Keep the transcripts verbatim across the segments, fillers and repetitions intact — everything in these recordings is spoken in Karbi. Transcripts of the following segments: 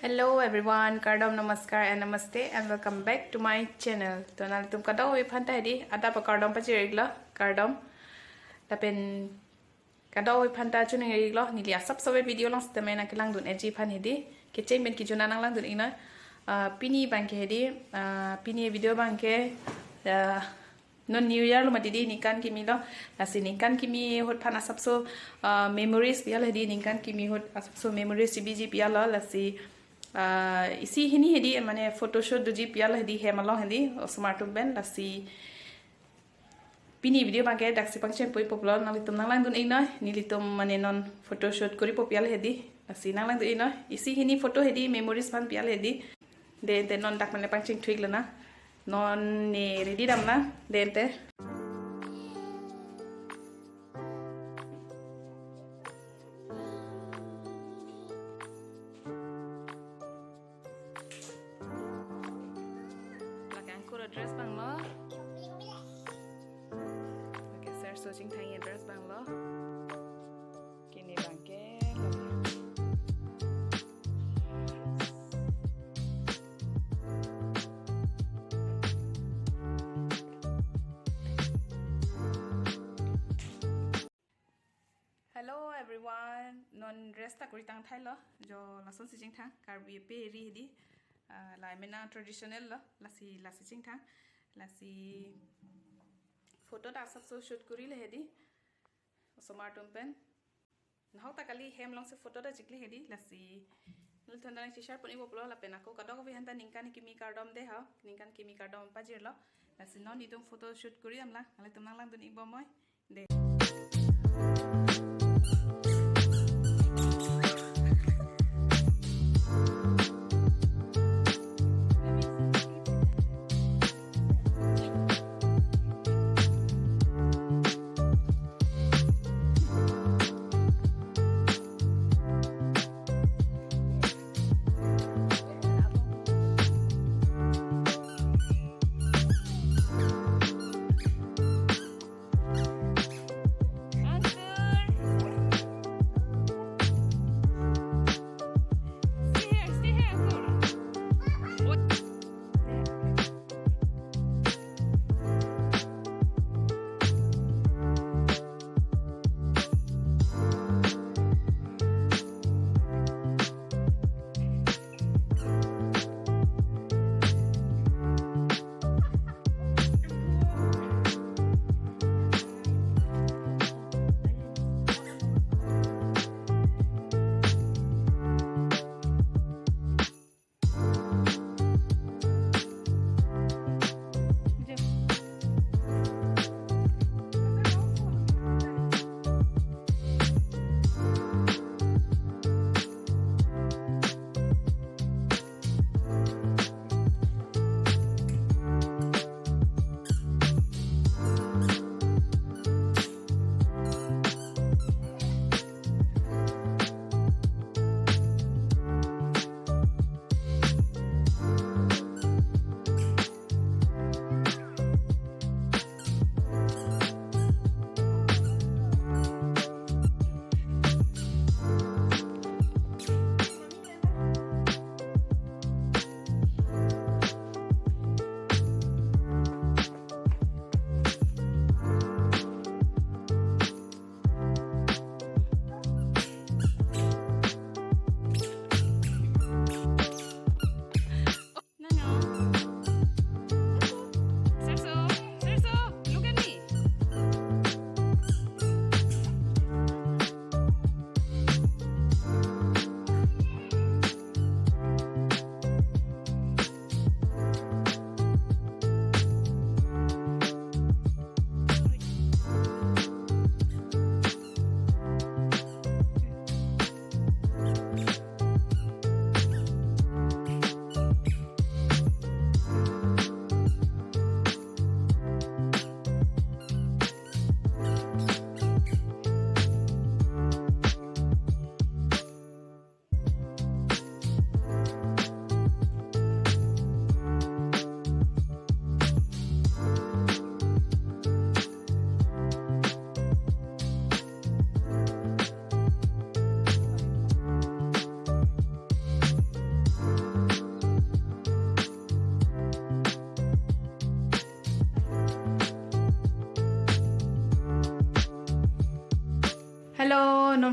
Hello everyone, kardom, namaskar and namaste and welcome back to my channel. To nanglitum kadokave aphan ta hedi adap akardom pajir-iklo, kardom. Lapen kadokave aphan ta choningri-iklo, neli asapso ave video along sitame nangkelangdun-eji aphan hedi. Kecheng pen kejun an nanglangdun-iknoi. Ah, pini abangke hedi, ah, pini video abangke, ah, non New Year lo mati hedi, ningkan kimi lo. Lasi ningkan kimi ahut aphan asapso, ah, memories pi-iklo hedi, ningkan kimi ahut asapso memories chebiji pi-iklo, lasi, ah, isi hini hedi, mane photoshoot doji pi-iklo hedi, hem along hedi, osomar atum pen, lasi pini video abangke daksi pangcheng pui poplo, nanglitum nanglangdun-iknoi, nelitum mane non photoshoot koripo pi-iklo hedi, lasi nanglangdun-iknoi, isi hini photo hedi, memories aphan pi-iklo hedi. De ante non dak mane pangcheng thu-iklo nang. Non ne ready dam nang. De ante. Lake angkur adress abanglo. Lake sir so chingthang adress abanglo. Kini abangke. Hello everyone, non dress ta kori tangthailo, jo lasonsi chingthang, Karbi ape ri hedi, ah, la mena traditional lo, lasi, lasi chingthang, lasi photo ta asapso shoot korilo hedi, osomar atum pen. Nahok ta kali hem alongsi photo ta chikli hedi, lasi nelitum ta nangcheshare pon-ikpo pulo, lapen ako kadokave aphan ta ningkan kimi kardom de ho, ningkan kimi kardom pajirlo, lasi non itum photo shoot kori dam lang, nanglitum nanglangdun-ikbomnoi. De. Angkur,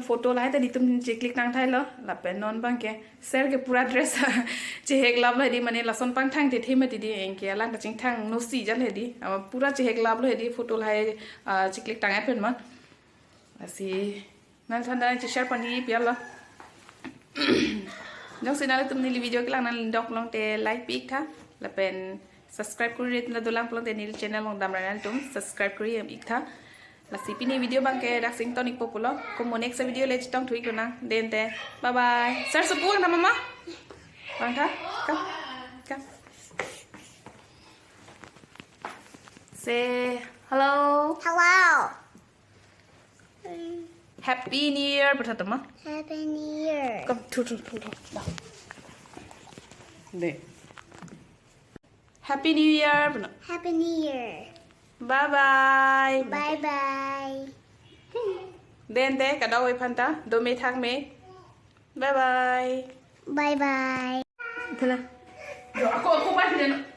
Photo lahai ta netum cheklik tang thailo, lapen non abangke sir ke pura dress chehek lap lo hedi, mane lason pangthang thethe mati di, anke alang kachingthang nosi jal hedi, ama pura chehek lap lo hedi photo lahai, ah, cheklik tang et pen ma. Lasi nangthan ta nang che-share pon-i pialo. Jongsi nanglitum neli video kelang nangli dok longte like pi-ik tha, lapen subscribe kori ret na dolang pulote neli channel along damra nangtum subscribe kori-ik tha. Lasi pini video abangke dak si ington-ikpo pulo. Ko mo next video le chetong thu-ik lonang. Dente. Bye bye. Sir supu ang tha mama. Vang tha. Come. Come. Say hello. Hello. Happy New Year, pu tha tama. Happy New Year. Come, thu, thu, thu, thu. De. Happy New Year, pu na. Happy New Year. Bye bye. Bye bye. Dente, kadokave aphan ta, dome thakme. Bye bye. Bye bye. Thala. Yo, ako, ako ba, dente.